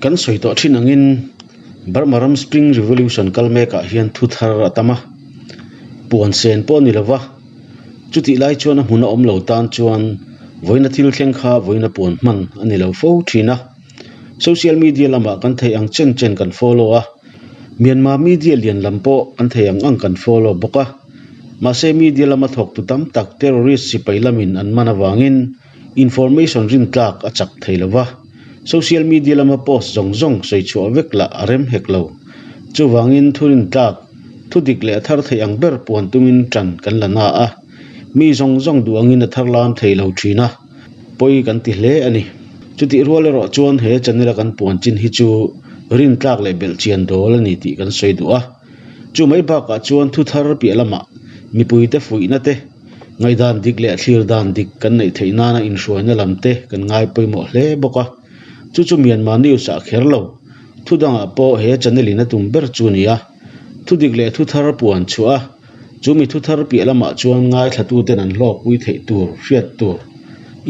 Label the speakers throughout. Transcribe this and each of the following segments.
Speaker 1: Kan sawi tawh thin angin Burma ram Spring Revolution kal mekah hian thu thar a tam a, puan sen pawh a ni lova, chutih lai chuan a hmun a awm lo tan chuan vawiina thil thleng kha vawiina puan hman a ni lo fo thin a. Social media lamah kan theih ang chen chen kan follow a, Myanmar media lian lam pawh kan theih ang ang kan follow bawk a. Mahse media lama thawktu tam tak terrorist sipai lamin an man avangin, Information rintlak a chak thei lo va, social media lama post zawng zawng sawi chhuah vek lah a rem hek lo. Chuvangin thu rintlak, thu dik leh a thar theih ang ber puan tumin ṭan kan la na a, mi zawng zawng duh angin a thar lam thei lo ṭhin a, pawi kan ti hle a ni. Chutih rual erawh chuan he channel a kan puan chin hi chu rintlak leh belhchian dawl a ni tih kan sawi duh a. Chu mai bakah chuan thu thar piah lamah mipuite fuihna te, Ngaihdan dik leh thlir dan dik kan neih theih nana inhruaina lam te kan ngai pawimawh hle bawk a, chu chu Myanmar News ah kher lo, thu dangah pawh he channel in a tum ber chu a ni a, thu dik leh thu thar puan chhuah a, chu mi thu thar piah lamah chuan ngaithla tuten an hlawkpui theih tur hriat tur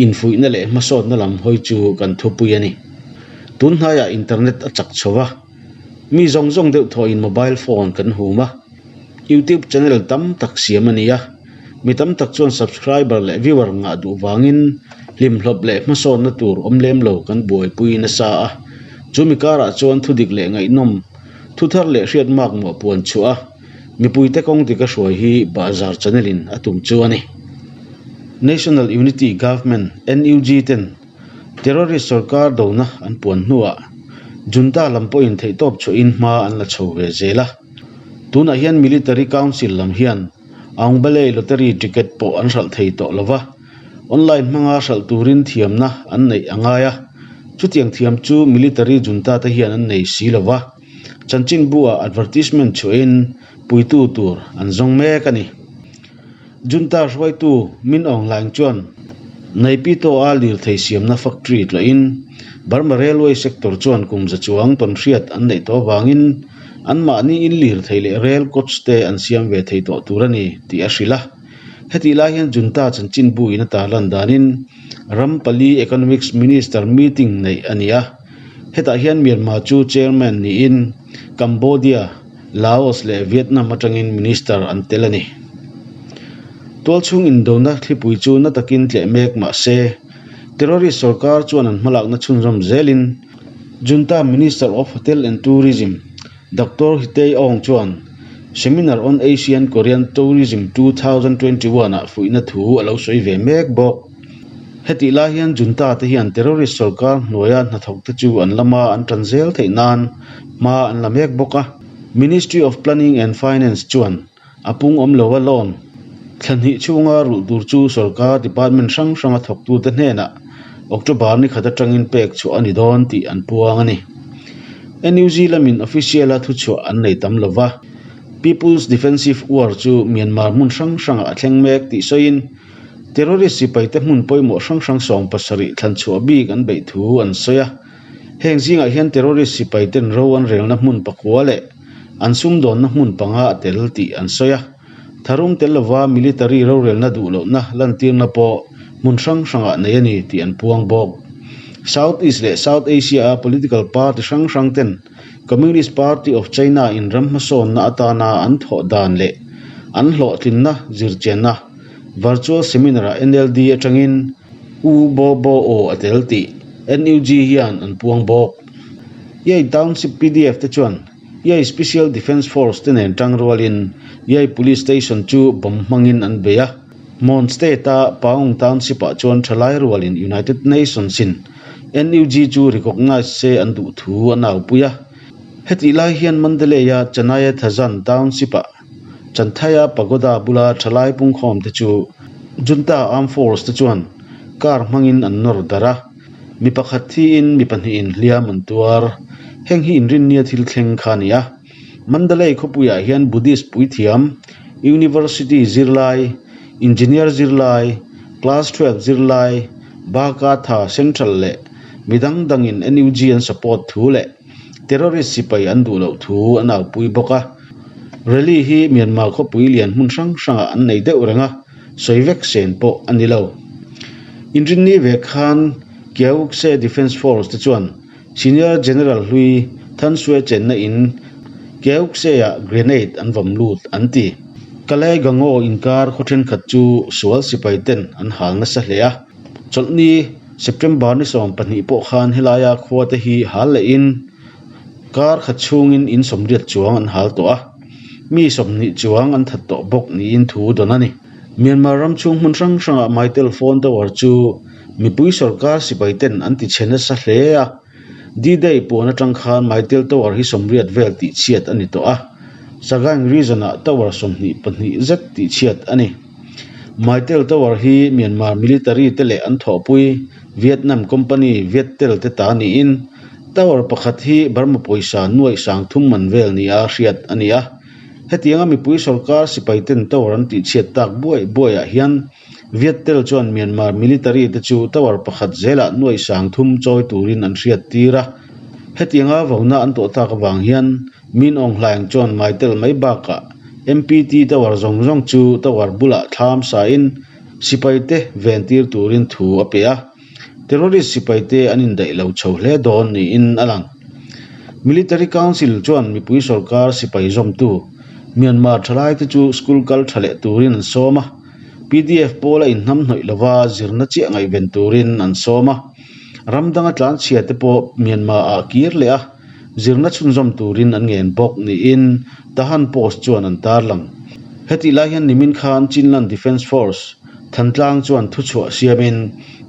Speaker 1: infuihna leh hmasawnna lam hawi chu kan thupui a ni. Tun hnaiah internet a chak chho va. Mi zawng zawng deuh thawhin mobile phone kan hum a, youtube channel tam tak siam a ni a, mi tam tak chuan subscriber leh viewer ngah duh vangin hlimhlawp leh hmasawnna tur awm lem lo kan buaipui nasa a, chu mi karah chuan thudik leh ngaihnawm, thu thar leh hriat mak mawh puan chhuah a, mipuite kawng dik a hruai hi Bahzar channel in a tum chu a ni. National Unity Government, NUG, ten Terrorist sorkar dona an puan hnuah Junta lam pawhin theihtawp chhuahin hma an la chho ve zel a. Tunah hian Military Council lam hian Aungbalay Lottery ticket pawh an hralh thei tawh lo va, online hmanga hralh turin thiamna an neih a ngai a. Chutiang thiam chu Military Junta te hian an nei si lo va, chanchinbu-ah advertisement chhuahin puitu tur an zawng mek a ni. Junta hruaitu Min Aung Hlaing chuan Naypyitaw-a lirthei siamna factory tlawhin Burma Railway sector chuan kum za chuang tawnhriat an neih tawh avangin anmahni in lirthei leh rail coach te an siam ve thei tawh tur a ni tih a hrilh a. Hetih lai hian Junta chanchinbu in a tarlan danin ram pali Economics Minister meeting neih a ni a. Hetah hian Myanmar chu chairman niin Cambodia, Laos leh Vietnam atangin minister an tel a ni. Tualchhung indona thlipui chu na takin tleh mek mah se, terrorist sorkar chuan an hmalakna chhunzawm zelin Junta Minister of Hotel and Tourism Doctor Hitei Aung chuan Seminar on Asian Korean Tourism 2021 ah fuihna thu a lo sawi ve mek bawk. Hetih lai hian Junta te hian terrorist sorkar hnuaia hnathawkte chu an lama an tan zel theih nan hma an la mek bawk a. Ministry of Planning and Finance chuan a pung awm lova loan thla hnih chhunga rulh tur chu sorkar department hrang hranga thawktute hnenah October ni khat atangin pek chhuah a ni dawn tih an puang a ni. NUG lamin official-a thuchhuah an nei tam lova, People's Defensive War chu Myanmar hmun hrang hrangah a thleng mek tih sawiin, Terrorist sipaite hmun pawimawh hrang hrang 70 thlan chhuah bik an beih thu an sawi a. Heng zingah hian terrorist sipaiten ro an relna hmun pakua leh an sumdawnna hmun panga a tel tih an sawi a. Tharum tel lova military rorelna duh lohna lantirna pawh hmun hrang hrangah nei a ni tih an puang bawk. South East leh South Asia-a political party hrang hrang ten Communist Party of China in ram hmasawnna atana an thawh dan leh an hlawhtlinna zirchianna Virtual Seminar-ah NLD atangin U Bo Bo Aw a tel tih NUG hian an puang bawk. Yai Township pdf te chuan Yai Special Defence Force te nen tang rualin Yai Police Station chu bomb hmangin an bei a. Mon State-a Paung Township-ah chuan thalai rualin United Nations-in NUG chu recognise se an duh thu an aupui a. Hetih lai hian Mandalay-a Chanaya Thazan Township-ah Chanthaya Pagoda bula thalai pungkhawm te chu Junta Armed Force te chuan car hmangin an nawr darh a, mi pakhat thiin mi pahnihin hliam an tuar. Heng hi inrinnia thil thleng kha a ni a. Mandalay khawpuiah hian Buddhist puithiam, University zirlai, Engineer zirlai, Class 12 zirlai, Baka Tha Central leh midang dangin NUG an support thu leh Terrorist sipai an duh loh thu an aupui bawk a. Rally hi Myanmar khawpui lian hmun hrang hrangah an nei deuh reng a, sawi vek sen pawh a ni lo. Inrinni ve khan Kyaukse Defence Force te chuan. Senior General hlui Than Swe chenna in Kyaukse-ah grenade an vawm lut an ti. Kalay Gangaw inkar khaw thenkhat chu sual sipai ten an hal nasa hle a. Chawlhni September ni 12 pawh khan helaia khua te hi hal lehin kar khat chhungin in 80 chuang an hal tawh a, mi 20 chuang an that tawh bawk niin thu dawn a ni. Myanmar ram chhung hmun hrang hrangah Mytel phone tower chu mipui sorkar sipai ten an ti chhe nasa hle a. D-Day puan atang khan Mytel Tower hi 80 vel tihchhiat a ni tawh a, Sagaing Region-ah Tower 22 zet tihchhiat a ni. Mytel Tower hi Myanmar military te leh an thawhpui Vietnam company Viettel te ta niin Tower pakhat hi Burma pawisa nuaih sang thum man vel nia hriat a ni a. Hetianga mipui sorkar sipai ten Tower an tihchhiat tak buai buaiah hian Viettel chuan Myanmar military te chu tower pakhat zelah nuaih sang thum chawi turin an hriat tir a. Hetianga vona an tawh tak avang hian Min Aung Hlaing chuan Mytel mai bakah MPT tower zawng zawng chu tower bulah thlam sain sipai te ven tir turin thu a pe a. Terrorist sipai te an indaih lo chho hle dawn niin a lang. Military Council chuan mipui sorkar sipai zawmtu Myanmar thalai te chu school kal tha leh turin an sawm a. Pdf pawl a inhnamhnawih lova zirna chiah ngaihven turin an sawm a. Ram danga tlanchhia te pawh Myanmar ah kir leh a, zirna chhunzawm turin an ngen bawk niin Tahan Post chuan an tarlang. Hetih lai hian nimin khan Chinland Defence Force, Thantlang chuan thuchhuah siamin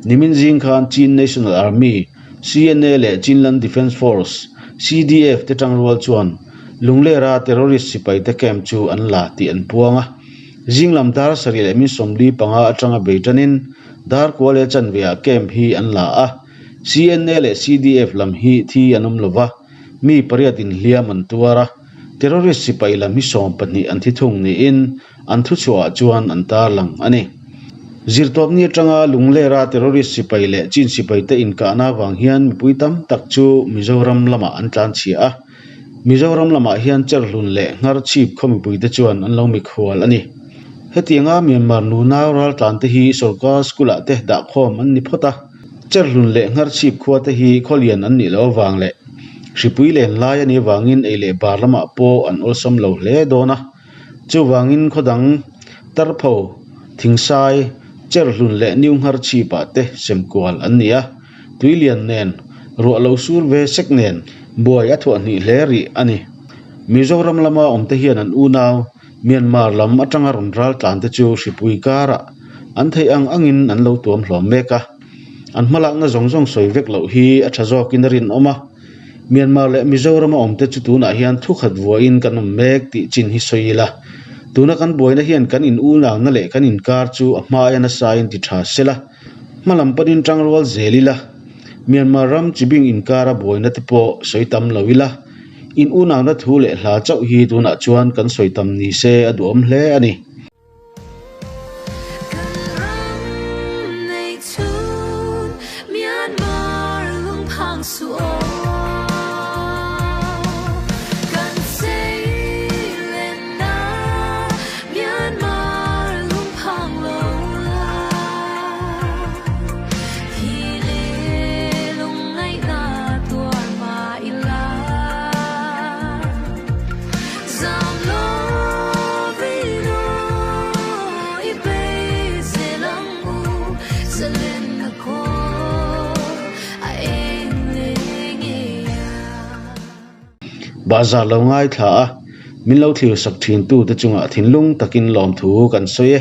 Speaker 1: nimin zing khan Chin National Army, CNA, leh Chinland Defence Force, CDF, te tangrual chuan Lunglera terrorist sipaite camp chu an la tih an puang a. Zing lam dar sarih leh min 45 atanga bei tanin dar kua leh chanve ah camp hi an la a, CNA leh CDF lam hi thi an awm lova, mi pariat inhliam an tuar a, terrorist sipai lam hi 12 an thi thung niin an thuchhuah ah chuan an tarlang a ni. Zirtawpni atanga Lunglera terrorist sipai leh Chin sipai te inkahna avang hian mipui tam tak chu Mizoram lamah an tlanchhia a. Mizoram lamah hian Cherhlun leh Ngharchhip khaw mipuite chuan an lo mikhual a ni. Hetianga Myanmar nunau raltlante hi sorkar school-ah te dahkhawm an ni phawt a. Cherhlun leh Ngharchhip khua te hi khawlian an nih loh avang leh hripui len lai a nih avangin ei leh bar lamah pawh an awlsam lo hle dawn a. Chuvangin khaw dang Tarpho, Thingsai, Cherhlun leh New Ngharchhip-ah te semkual an ni a. Tuilian nen, ruah lo sur ve sek nen buai a thuah hnih hle rih a ni. Mizoram lama awmte hian an unau Myanmar lam atanga rawn ral tlan te chu hripui karah an theih ang angin an lo tuam hlawm mek a. An hmalakna zawng zawng sawi vek loh hi a tha zawkin a rinawm a. Myanmar leh Mizorama awmte chu tunah hian thukhat vuahin kan awm mek tih chin hi sawi ila. Tuna kan buaina hian kan in unauna leh kan inkar chu a hmaia nasain ti tha sela. Hmalam panin tangrual zel ila, Myanmar ram chibing inkara buaina te pawh sawi tam lo ila, in unauna thu leh hla chauh hi tunah chuan kan sawi tam ni se a duhawm hle a ni.
Speaker 2: Kan ram nei chhun Myanmar lungphang suh aw Kan sei len na Myanmar lungphang lo la Thi le lungngaihna tuar mah ila Zam lo vino i bei zel ang u Zalen na kawl a eng leh ngei a.
Speaker 1: Bahzar lo ngaithla a, min lo thlir sak thin tu te chungah thinlung takin lawmthu kan sawi e.